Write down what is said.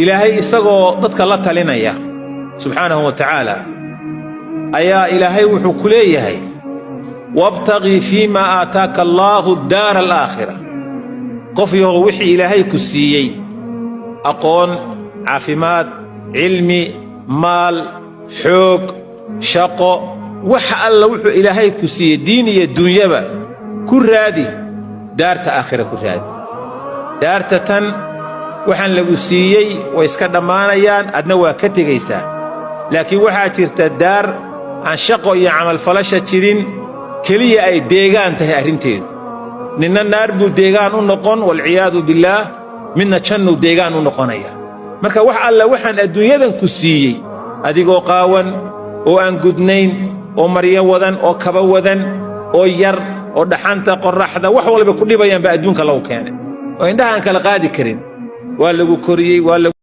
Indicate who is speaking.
Speaker 1: Ilaahay isagoo dadka la talinaya subxaanahu wa tacaala ayaa Ilaahay wuxuu ku leeyahay: وابتغ فيما آتاك الله الدار الآخرة. Qof yahow, wixii Ilaahay ku siiyey, aqoon, caafimaad, cilmi, maal, xoog, shaqo, waxa alla wuxuu Ilaahay ku siiyey, diin iyo duunyaba, ku raadi daarta aakhira, ku raadi daarta tan. Waxaan lagu siiyey way iska dhammaanayaan, adna waa ka tegaysaa, laakiin waxaa jirta daar aan shaqo iyo camalfalasha jirin, keliya ay deegaan tahay arrinteedu. Ninna naar buu deegaan u noqon, والعياذ بالله, midna jannuu deegaan u noqonaya. Marka wax alla waxaan adduunyadan ku siiyey, adigoo qaawan oo aan gudnayn oo maryo wadan oo kaba wadan oo yar oo dhaxanta, qorraxda, wax walba ku dhibayaan baa adduunka lagu keenay, oo indhaha aan kala qaadi karin, waa lagu koriyey, waa lagu